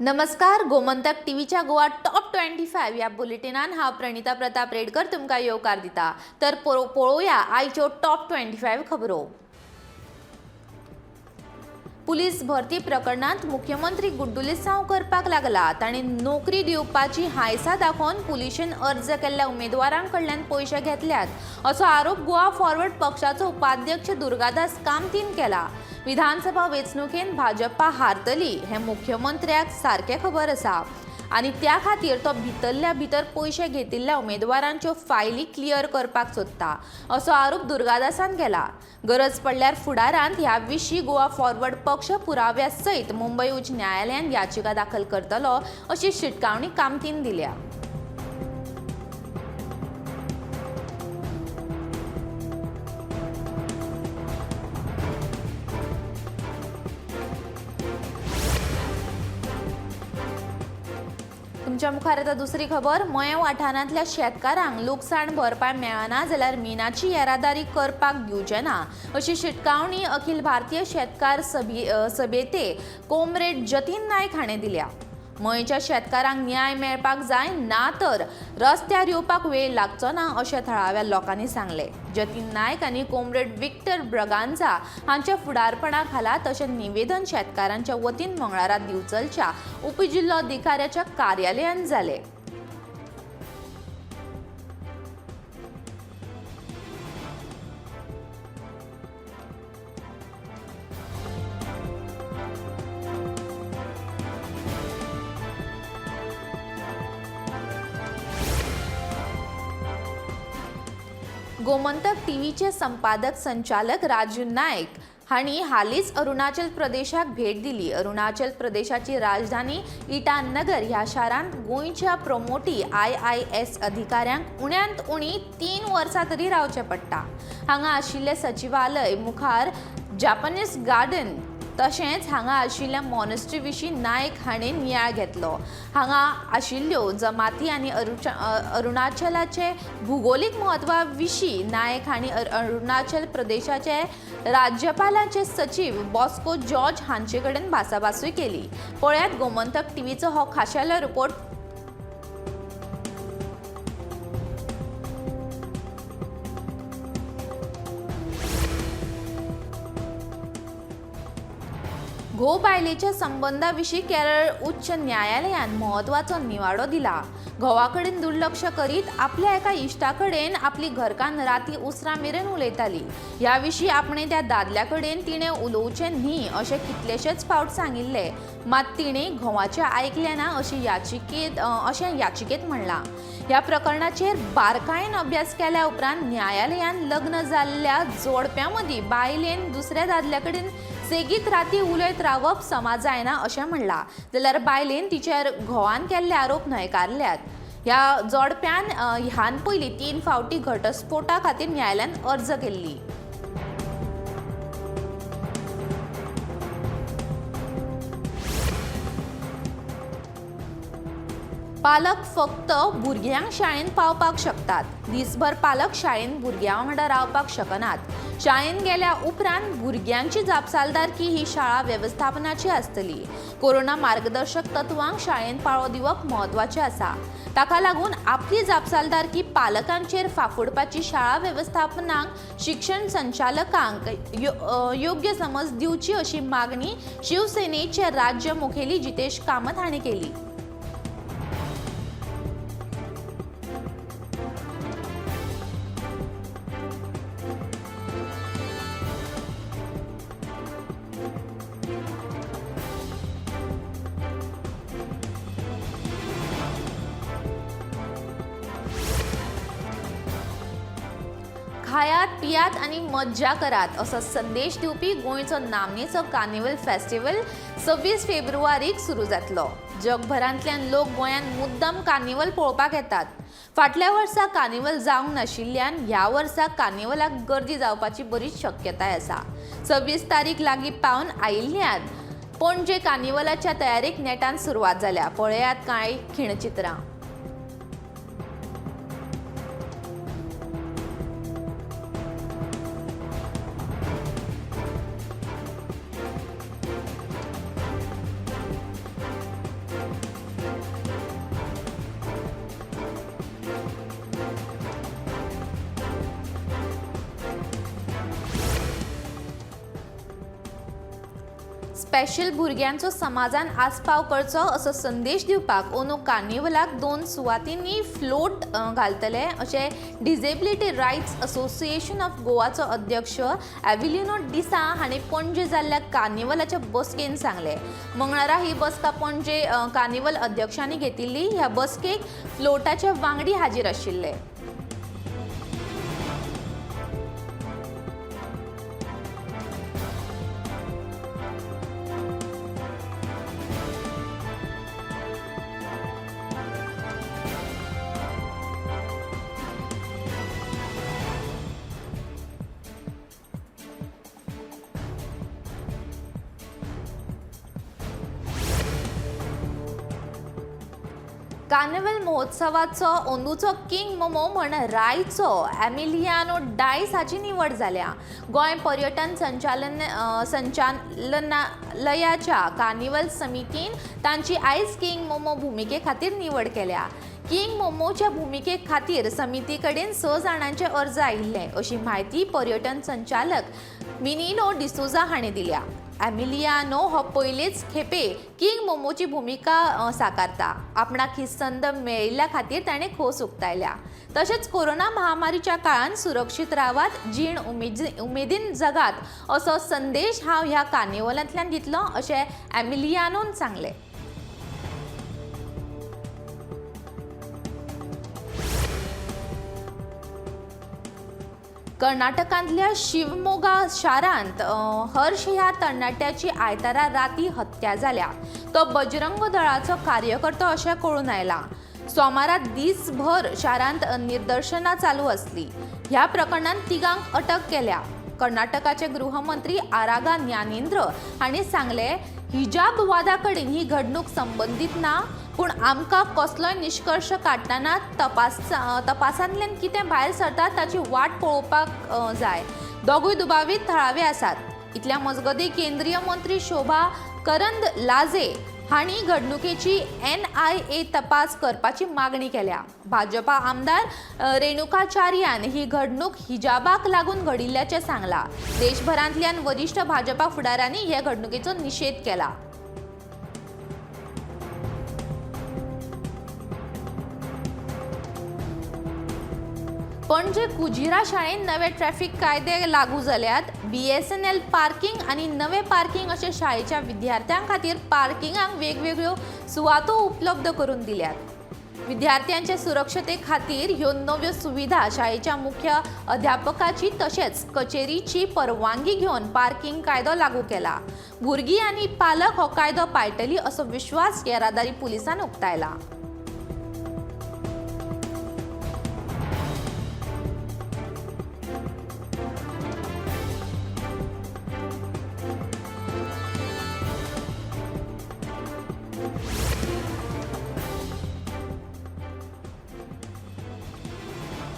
नमस्कार, गोमंतक टीव्हीच्या गोवा टॉप 25 ह्या बुलेटिनान हांव प्रणिता प्रताप रेडकर तुमकां येवकार दिता. तर पळोवया आयच्यो टॉप 25 खबरो. पुलीस भरती प्रकरणांत मुख्यमंत्री गुड्डुलिसांव करपाक लागला. तांणी नोकरी दिवपाची हायसा दाखोवन पुलिशेन अर्ज केल्ल्या उमेदवारां कडल्यान पयशे घेतल्यात असो आरोप गोवा फॉरवर्ड पक्षाचो उपाध्यक्ष दुर्गादास कामतीन केला. विधानसभा वेंचणुकेन भाजपा हारतली हें मुख्यमंत्र्याक सारकें खबर आसा आनी त्या खातीर तो भितरल्या भितर पयशे घेतिल्ल्या उमेदवारांच्यो फायली क्लियर करपाक सोदता असो आरोप दुर्गादासान केला. गरज पडल्यार फुडारांत ह्या विशीं गोवा फॉरवर्ड पक्ष पुराव्या सयत मुंबय उच्च न्यायालयांत याचिका दाखल करतलो अशी शिटकावणी कामतीन दिल्या. तुमच्या मुखार आतां दुसरी खबर. मयें वाठारांतल्या शेतकारांक लुकसाण भरपाय मेळना जाल्यार मिनाची येरादारी करपाक दिवचे ना अशी शिटकावणी अखिल भारतीय शेतकार सभेते कॉम्रेड जतीन नायक हाणें दिल्या. मयेंच्या शेतकारांक न्याय मेळपाक जाय ना तर रस्त्यार येवपाक वेळ लागचो ना अशें थळाव्या लोकांनी सांगलें. जतीन नायक आनी कॉम्रेड विक्टर ब्रगांजा हांच्या फुडारपणा खाला तशें निवेदन शेतकारांच्या वतीन मंगळारा दिवचलच्या उपजिल्लोधिकाऱ्याच्या कार्यालयांत जालें. गोमंतक टीव्हीचे संपादक संचालक राजू नायक हांणी हालींच अरुणाचल प्रदेशाक भेट दिली. अरुणाचल प्रदेशाची राजधानी इटानगर ह्या शारांत गोंयच्या प्रोमोटी IIS अधिकाऱ्यांक उण्यांत उणी 3 वर्सां तरी रावचें पडटा. हांगा आशिल्लें सचिवालय मुखार जापनीज गार्डन तशेंच हांगा आशिल्ल्या मॉनेस्ट्री विशीं नायक हांणी नियाळ घेतलो. हांगा आशिल्ल्यो जमाती आनी अरुणाचलाचे भुगोलीक म्हत्वा विशीं नायक हांणी अरुणाचल प्रदेशाचे राज्यपालाचे सचीव बॉस्को जॉर्ज हांचे कडेन भासाभासूय केली. पळयात गोमंतक टीव्हीचो हो खाशेलो रिपोर्ट. घोव बायलेच्या संबंदा विशीं केरळ उच्च न्यायालयान म्हत्वाचो निवाडो दिला. घोवा कडेन दुर्लक्ष करीत आपल्या एका इश्टा कडेन आपली घरकान्न राती उसरां मेरेन उलयताली. ह्या विशीं आपणे त्या दादल्या कडेन तिणें उलोवचें न्ही अशें कितलेशेच फावट सांगिल्लें, मात तिणें घोवाचें आयकलें ना अशी अशें याचिकेंत म्हणलां. ह्या प्रकरणाचेर बारकायेन अभ्यास केल्या उपरांत न्यायालयान लग्न जाल्ल्या जोडप्यां मदीं बायलेन दुसऱ्या दादल्या कडेन सेगीत राती उलयत रावप समा जायना अशें म्हणलां. जाल्यार बायलेन तिचेर घोवान केल्ले आरोप न्हयकारल्यात. ह्या जोडप्यान ह्यान पयलीं 3 फावटी घटस्फोटा खातीर न्यायालयान अर्ज केल्ली. पालक फक्त भुरग्यांक शाळेंत पावपाक शकतात. दिसभर पालक शाळेंत भुरग्यां वांगडा रावपाक शकनात. शाळेंत गेल्या उपरांत भुरग्यांची जापसालदारकी ही शाळा वेवस्थापनाची आसतली. कोरोना मार्गदर्शक तत्वांक शाळेंत पाळो दिवप म्हत्वाचें आसा. ताका लागून आपली जापसालदारकी पालकांचेर फाफुडपाची शाळा वेवस्थापनाक शिक्षण संचालकांक योग्य समज दिवची अशी मागणी शिवसेनेचे राज्य मुखेली जितेश कामत हांणी केली. खायात पियात आनी मज्जा करात असो संदेश दिवपी गोंयचो नामनेचो कार्निवल फेस्टिवल 26 फेब्रुवारीक सुरू जातलो. जगभरांतल्यान लोक गोंयांत मुद्दम कार्निवल पळोवपाक येतात. फाटल्या वर्सा कार्निवल जावंक नाशिल्ल्यान ह्या वर्सा कार्निवलाक गर्दी जावपाची बरीच शक्यताय आसा. 26 तारीख लागीं पावन आयिल्ल्यान पणजे कार्निवलाच्या तयारेक नेटान सुरवात जाल्या. पळयात कांय खिणचित्रां. स्पेशल भुरग्यांचो समाजान आस्पाव करचो असो संदेश दिवपाक अंदू कार्निवलाक 2 सुवातींनी फ्लोट घालतले अशें डिजेबिलिटी रायट्स असोसिएशन ऑफ गोवाचो अध्यक्ष एविलिनो डिसा हांणी पणजे जाल्ल्या कार्निवलाच्या बसकेन सांगलें. मंगळारा ही बसका पणजे कार्निवल अध्यक्षांनी घेतिल्ली. ह्या बसकेक फ्लोटाचे वांगडी हाजीर आशिल्ले. कार्निवल महोत्सवाचो अंदूचो किंग मोमो म्हण रायचो एमिलियानो डायस हाची निवड जाल्या. गोंय पर्यटन संचालनालयाच्या कार्निवल समितीन तांची आयज किंग मोमो भुमिके खातीर निवड केल्या. किंग मोमोच्या भुमिके खातीर समिती कडेन 6 जाणांचे अर्ज आयिल्ले अशी म्हायती पर्यटन संचालक मिनिनो डिसोजा हांणी दिल्या. एमिलियानो हो पयलेच खेपे किंग मोमोची भुमिका साकारता. आपणाक ही संद मेळिल्ल्या खातीर ताणें खोस उक्तायल्या. तशेंच कोरोना महामारीच्या काळांत सुरक्षीत रावात, जीण उमेदीन जगात असो संदेश हांव ह्या कार्निवलांतल्यान दितलो अशें एमिलियानोन सांगलें. कर्नाटकांतल्या शिवमोगा शारांत हर्ष ह्या तरणाट्याची आयतारा राती हत्या जाल्या. तो बजरंग दळाचो कार्यकर्तो अशें कळून आयलां. सोमारा दीसभर शारांत निदर्शनां चालू आसली. ह्या प्रकरणांत तिगांक अटक केल्या. कर्नाटकाचे गृहमंत्री आरागा ज्ञानेंद्र हांणी सांगलें, हिजाब वादा कडेन ही घडणूक संबंदीत ना, पूण आमकां कसलोय निश्कर्श काडटना तपासांतल्यान कितें भायर सरता ताची वाट पळोवपाक जाय. दोगूय दुबावीत थळावे आसात. इतल्या मजगतीं केंद्रीय मंत्री शोभा करंदलाजे हांणी घडणुकेची NIA तपास करपाची मागणी केल्या. भाजपा आमदार रेणुकाचार्यान ही घडणूक हिजाबाक लागून घडिल्ल्याचें सांगलां. देशभरांतल्यान वरिश्ठ भाजपा फुडाऱ्यांनी हे घडणुकेचो निशेध केला. पणजे कुजिरा शाळेंत नवे ट्रॅफिक कायदे लागू जाल्यात. BSNL parking आनी नवे पार्किंग अशें शाळेच्या विद्यार्थ्यां खातीर पार्किंगाक वेगवेगळ्यो सुवातो उपलब्ध करून दिल्यात. विद्यार्थ्यांचे सुरक्षते खातीर ह्यो नव्यो सुविधा शाळेच्या मुख्य अध्यापकाची तशेंच कचेरीची परवानगी घेवन पार्किंग कायदो लागू केला. भुरगीं आनी पालक हो कायदो पाळटली असो विश्वास येरादारी पुलिसान उक्तायला.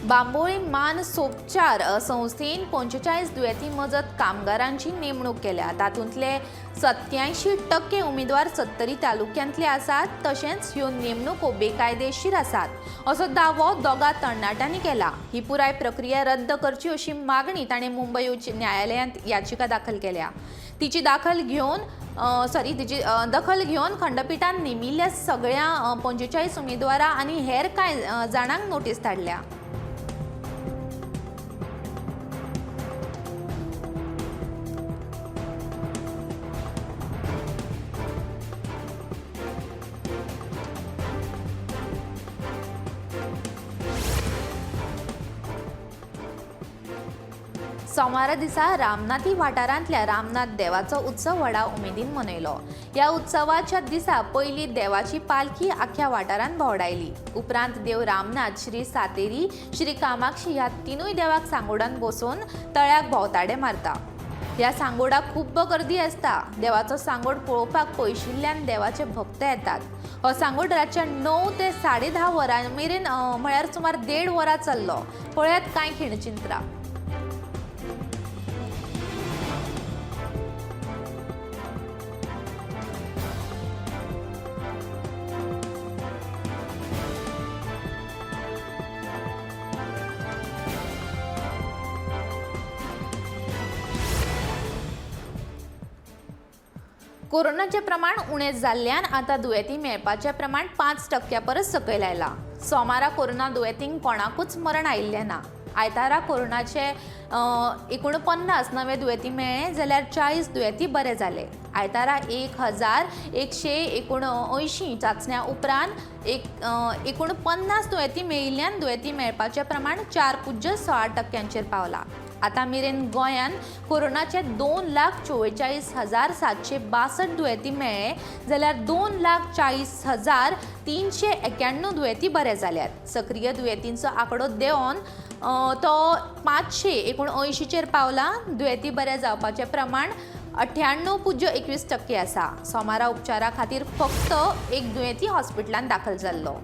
बांबोळी मान सोपचार संस्थेन 45 दुयेंती मजत कामगारांची नेमणूक केल्या. तातूंतले 87% उमेदवार 70 तालुक्यांतले आसात. तशेंच ह्यो नेमणुको बेकायदेशीर आसात असो दावो दोगा तरणाट्यांनी केला. ही पुराय प्रक्रिया रद्द करची अशी मागणी ताणें मुंबय उच्च न्यायालयांत याचिका दाखल केल्या. तिची दखल घेवन खंडपिठान नेमिल्ल्या सगळ्या 45 उमेदवारां आनी हेर कांय जाणांक नोटीस धाडल्या. सोमारा दिसा रामनाथी वाठारांतल्या रामनाथ देवाचो उत्सव व्हडा उमेदीन मनयलो. ह्या उत्सवाच्या दिसा पयली देवाची पालखी आख्या वाठारांत भोंवडायली. उपरांत देव रामनाथ, श्री सातेरी, श्री कामाक्षी ह्या तिनूय देवाक सांगोडान बसोवन तळ्याक भोंवताडे मारता. ह्या सांगोडाक खूब्ब गर्दी आसता. देवाचो सांगोड पळोवपाक पयशिल्ल्यान देवाचे भक्त येतात. हो सांगोड रातच्या 9 ते 10:30 वरां मेरेन म्हळ्यार सुमार 1.5 वरां चल्लो. पळयात कांय खिणचित्रां. कोरोनाचें प्रमाण उणें जाल्ल्यान आतां दुयेंती मेळपाचें प्रमाण 5% परस सकयल आयलां. सोमारा कोरोना दुयेंतींक कोणाकूच मरण आयिल्लें ना. आयतारा कोरोनाचे 49 नवे दुयेंती मेळ्ळे जाल्यार 40 दुयेंती बरे जाले. आयतारा 1179 चांचण्या उपरांत 49 दुयेंती मेळिल्ल्यान दुयेंती मेळपाचें प्रमाण 4.16% पावलां. आतां मेरेन गोंयांत कोरोनाचे 2,44,762 दुयेंती मेळ्ळे जाल्यार 2,40,391 दुयेंती बरे जाल्यात. सक्रीय दुयेंतींचो आंकडो देंवन तो 579चेर पावला. दुयेंती बरे जावपाचें प्रमाण 98.21% आसा. सोमारा उपचारा खातीर फक्त एक दुयेंती हॉस्पिटलांत दाखल जाल्लो.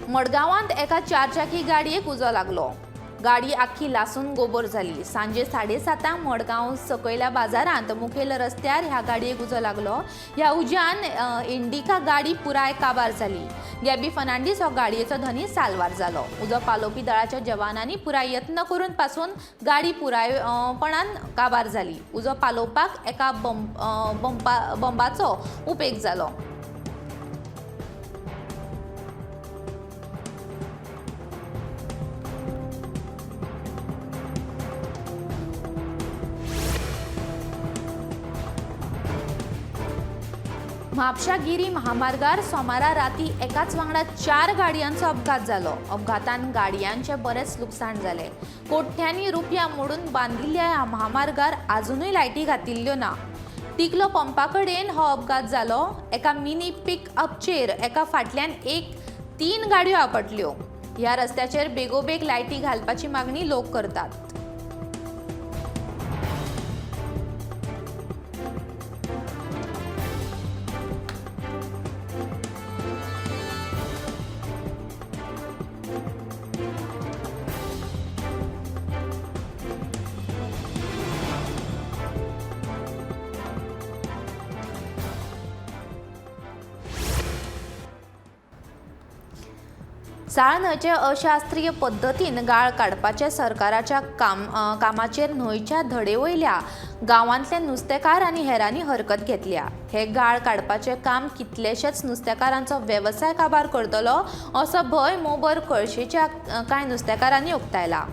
मडगांवांत एका चारचाकी गाडयेक उजो लागलो. गाडी आख्खी लासून गोबोर जाली. सांजे 7:30 मडगांव सकयल्या बाजारांत मुखेल रस्त्यार ह्या गाडयेक उजो लागलो. ह्या उज्यान इंडिका गाडी पुराय काबार जाली. गॅबी फर्नांडीस हो गाडयेचो धनी साल्वार जालो. उजो पालोवपी दळाच्या जवानांनी पुराय यत्न करून पासून गाडी पुरायपणान काबार जाली. उजो पालोवपाक एका बंबाचो उपेग जालो. म्हापशा गिरी महामार्गार सोमारा राती एकाच वांगडा 4 गाडयांचो अपघात जालो. अपघातान गाडयांचें बरेंच लुकसाण जालें. कोट्यांनी रुपया मोडून बांदिल्ल्या ह्या महामार्गार आजुनूय लायटी घातिल्ल्यो ना. टिकलो पंपा कडेन हो अपघात जालो. एका मिनी पिकअपचेर एका फाटल्यान एक 3 गाडयो आपटल्यो. ह्या रस्त्याचेर बेगोबेग लायटी घालपाची मागणी लोक करतात. साळ न्हंयचे अशास्त्रीय पद्दतीन गाळ काडपाचे सरकाराच्या कामाचेर न्हंयच्या धडे वयल्या गांवांतले नुस्तेकार आनी हेरांनी हरकत घेतल्या. हे गाळ काडपाचें काम कितलेशेच नुस्तेकारांचो वेवसाय काबार करतलो असो भंय मोबर कळशेच्या कांय नुस्तेकारांनी उक्तायला.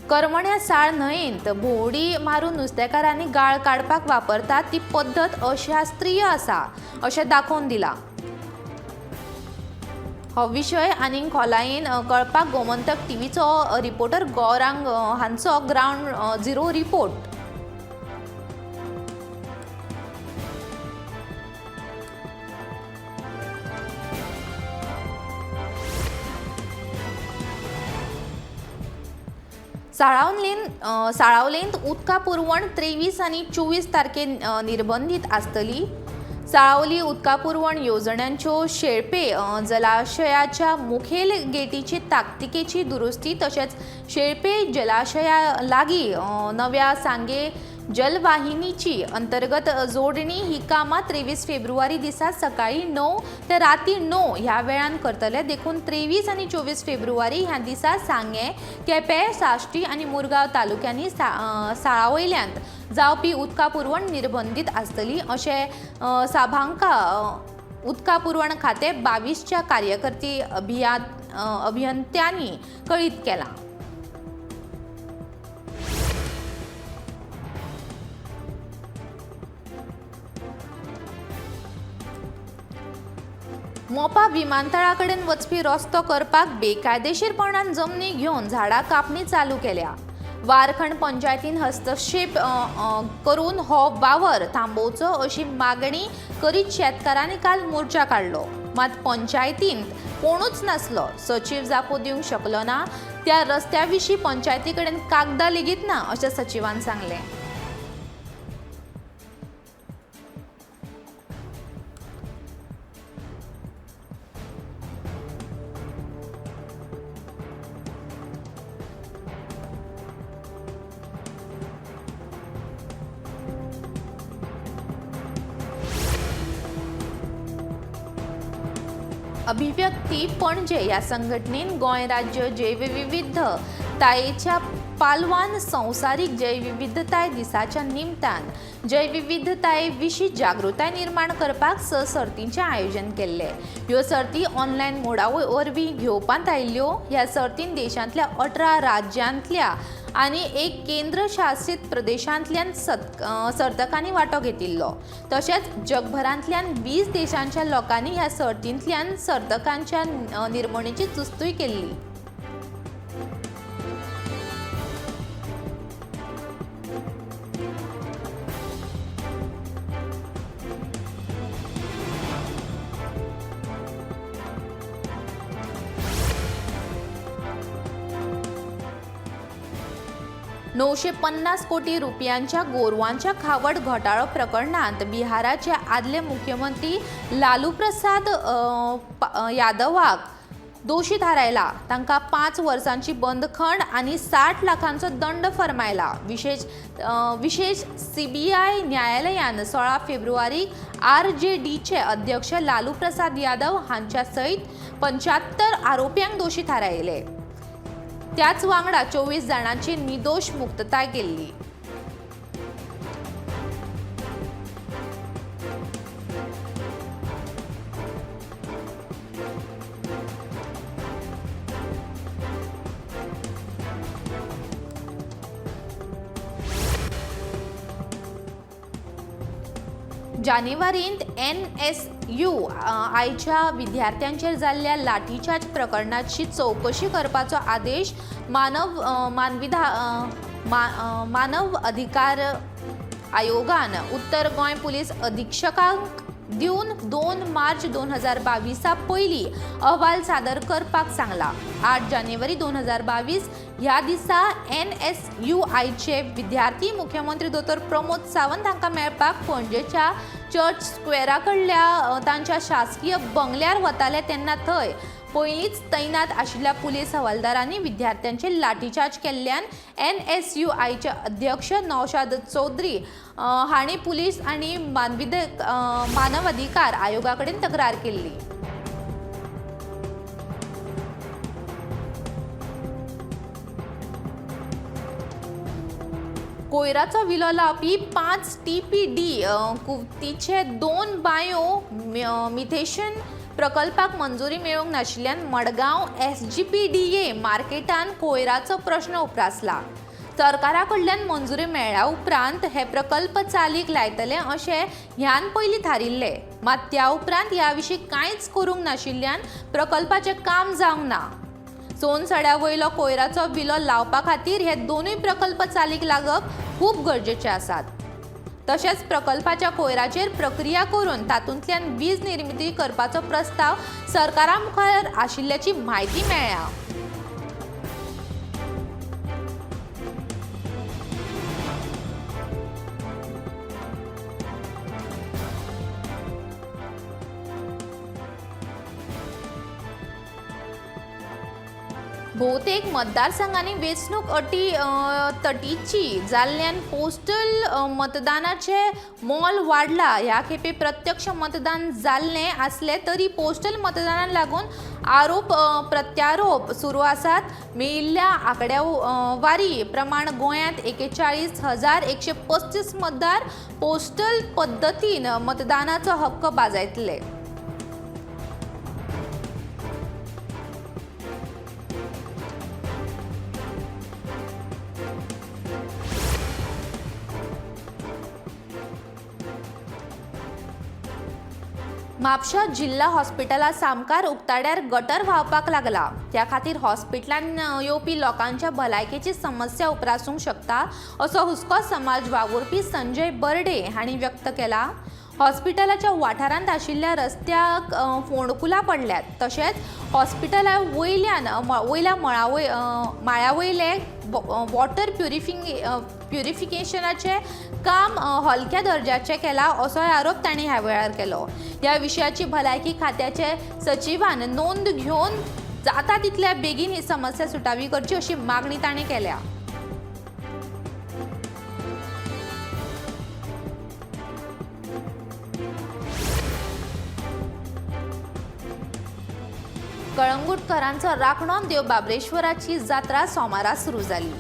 करमण्या साळ न्हंयेंत भोंवडी मारून नुस्तेकारांनी गाळ काडपाक वापरतात ती पद्दत अशास्त्रीय आसा अशें दाखोवन दिलां. हो विशय आनीक खोलायेन कळपाक गोमंतक टीव्हीचो रिपोर्टर गौरांग हांचो ग्रावंड झिरो रिपोर्ट. साळावलेंत उदका पुरवण 23 आनी 24 तारखे निर्बंधीत आसतली. साळावली उदका पुरवण येवजण्यांच्यो शेळपे जलाशयाच्या मुखेल गेटीची ताकतिकेची दुरुस्ती तशेंच शेळपे जलाशया लागीं नव्या सांगे जलवाहिनीची अंतर्गत जोडणी ही कामां 23 फेब्रुवारी दिसा सकाळी 9 ते राती 9 ह्या वेळान करतले. देखून 23 आनी 24 फेब्रुवारी ह्या दिसा सांगें, केपें, साश्टी आनी मुरगांव तालुक्यांनी साळावयल्यांत जावपी उदका पुरवण निर्बंधीत आसतली अशें साभांका उदका पुरवण खातें 22च्या कार्यकर्ती अभियंत्यांनी कळीत केलां. मोपा विमानतळा कडेन वचपी रस्तो करपाक बेकायदेशीरपणान जमनी घेवन झाडां कापणी चालू केल्या. वारखंड पंचायतीन हस्तक्षेप करून हो वावर थांबोवचो अशी मागणी करीत शेतकारांनी काल मोर्चा काडलो. मात पंचायतींत कोणूच नासलो. सचीव जापो दिवंक शकलो ना. त्या रस्त्या विशीं पंचायती कडेन कागदां लेगीत ना अशें सचिवान सांगलें. अभिव्यक्ती पणजे ह्या संघटनेन गोंय राज्य जैवविविधतायेच्या पालवान संवसारीक जैवविविधताय दिसाच्या निमतान जैवविविधताये विशीं जागृताय निर्माण करपाक 6 सर्तींचें आयोजन केल्लें. ह्यो सर्ती ऑनलायन मोडा वरवीं घेवपांत आयिल्ल्यो. ह्या सर्तीन देशांतल्या 18 राज्यांतल्या आनी एक केंद्रशासीत प्रदेशांतल्यान सर्तकांनी वांटो घेतिल्लो. तशेंच जगभरांतल्यान 20 देशांच्या लोकांनी ह्या सर्तींतल्यान सर्तकांच्या निर्मणेची तुस्तूय केल्ली. 950 कोटी रुपयांच्या गोरवांच्या खावड घोटाळो प्रकरणांत बिहाराचे आदले मुख्यमंत्री लालू प्रसाद यादवाक दोशी थारायला. तांकां 5 वर्सांची बंदखण आनी 60 लाखांचो दंड फर्मायला. विशेष सीबीआय न्यायालयान 16 फेब्रुवारीक आरजेडीचे अध्यक्ष लालू प्रसाद यादव हांच्या सयत 75 आरोप्यांक दोशी थारायले. त्याच वांगडा 24 जाणांची निर्दोष मुक्तताय केल्ली. जानेवारींत NSU आयच्या विद्यार्थ्यांचेर जाल्ल्या लाठीचार्ज प्रकरणाची चवकशी करपाचो आदेश मानव अधिकार आयोगान उत्तर गोंय पुलीस अधीक्षकांक दिवन 2 मार्च 2022 पयलीं अहवाल सादर करपाक सांगला. 8 जानेवारी 2022 ह्या दिसा NSUIचे विद्यार्थी मुख्यमंत्री दोतोर प्रमोद सावंत हांकां मेळपाक पणजेच्या चर्च स्क्वेरा कडल्या तांच्या शासकीय बंगल्यार वताले तेन्ना थंय पयलींच तैनात आशिल्ल्या पुलीस हवालदारांनी विद्यार्थ्यांचेर लाठीचार्ज केल्ल्यान NSUIचे अध्यक्ष नौशाद चौधरी हांणी पुलीस आनी मानव अधिकार आयोगा कडेन तक्रार केल्ली. कोयराचो विलो लावपी 5 TPD कुवतीचे 2 बायो मिथेशन प्रकल्पाक मंजुरी मेळूंक नाशिल्ल्यान मडगांव SGPDA मार्केटान कोयराचो प्रश्न उप्रासला. सरकारा कडल्यान मंजुरी मेळ्ळ्या उपरांत हे प्रकल्प चालीक लायतले अशें ह्यान पयलीं थारिल्लें. मात त्या उपरांत ह्या विशीं कांयच करूंक नाशिल्ल्यान प्रकल्पाचें काम जावंक ना. सोनसड्या वयलो कोयराचो विलो लावपा खातीर हे दोनूय प्रकल्प चालीक लागप खूब गरजेचे आसात. तशेंच प्रकल्पाच्या कोयराचेर प्रक्रिया करून तातूंतल्यान वीज निर्मिती करपाचो प्रस्ताव सरकारा मुखार आशिल्ल्याची म्हायती मेळ्ळ्या. भोवतेक मतदारसंघांनी वेंचणूक अटी तटीची जाल्ल्यान पोस्टल मतदानाचें मोल वाडला. ह्या खेपे प्रत्यक्ष मतदान जाल्लें आसलें तरी पोस्टल मतदानाक लागून आरोप प्रत्यारोप सुरू आसात. मेळिल्ल्या आंकड्यावारी प्रमाण गोंयांत 41,135 मतदार पोस्टल पद्दतीन मतदानाचो हक्क बाजायतले. म्हापशा जिल्हा हॉस्पिटला सामकार उक्ताड्यार गटर व्हांवपाक लागला. त्या खातीर हॉस्पिटलान येवपी लोकांच्या भलायकेची समस्या उप्रासूंक शकता असो हुस्को समाज वावुरपी संजय बर्डे हांणी व्यक्त केला. हॉस्पिटलाच्या वाठारांत आशिल्ल्या रस्त्याक फोंडकुलां पडल्यात. तशेंच हॉस्पिटला वयल्यान वयल्या माळ्या वयले वॉटर प्युरिफिकेशनाचें काम हलक्या दर्जाचें केलां असोय आरोप तांणी ह्या वेळार केलो. ह्या विशयाची भलायकी खात्याचे सचिवान नोंद घेवन जाता तितल्या बेगीन ही समस्या सुटावी करची अशी मागणी तांणी केल्या. कळंगूटकरांचो राखणो देव बाबरेश्वराची जात्रा सोमारा सुरू जाली.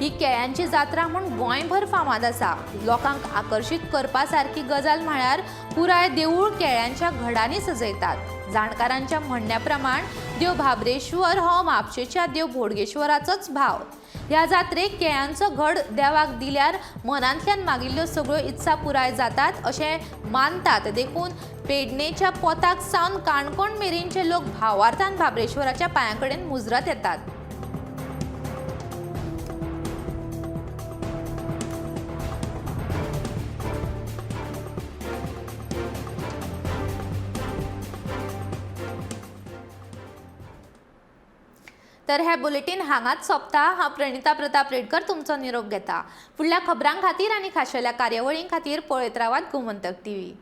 ही केळ्यांची जात्रा म्हूण गोंयभर फामाद आसा. लोकांक आकर्शीत करपा सारकी गजाल म्हळ्यार पुराय देवूळ केळ्यांच्या घडांनी सजयतात. जाणकारांच्या म्हणण्या प्रमाण देव भाबरेश्वर हो म्हापशेच्या देव बोडगेश्वराचोच भाव. ह्या जात्रेक केळ्यांचो घड देवाक दिल्यार मनांतल्यान मागिल्ल्यो सगळ्यो इत्सा पुराय जातात अशें मानतात. देखून पेडणेच्या पोताक सावन काणकोण मेरेनचे लोक भावार्थान भाबरेश्वराच्या पांयां कडेन मुजरत येतात. तर हे बुलेटीन हांगाच सोंपता. हांव प्रणिता प्रताप रेडकर तुमचो निरोप घेता. फुडल्या खबरां खातीर आनी खाशेल्या कार्यावळीं खातीर पळयत रावात गोमंतक टीव्ही.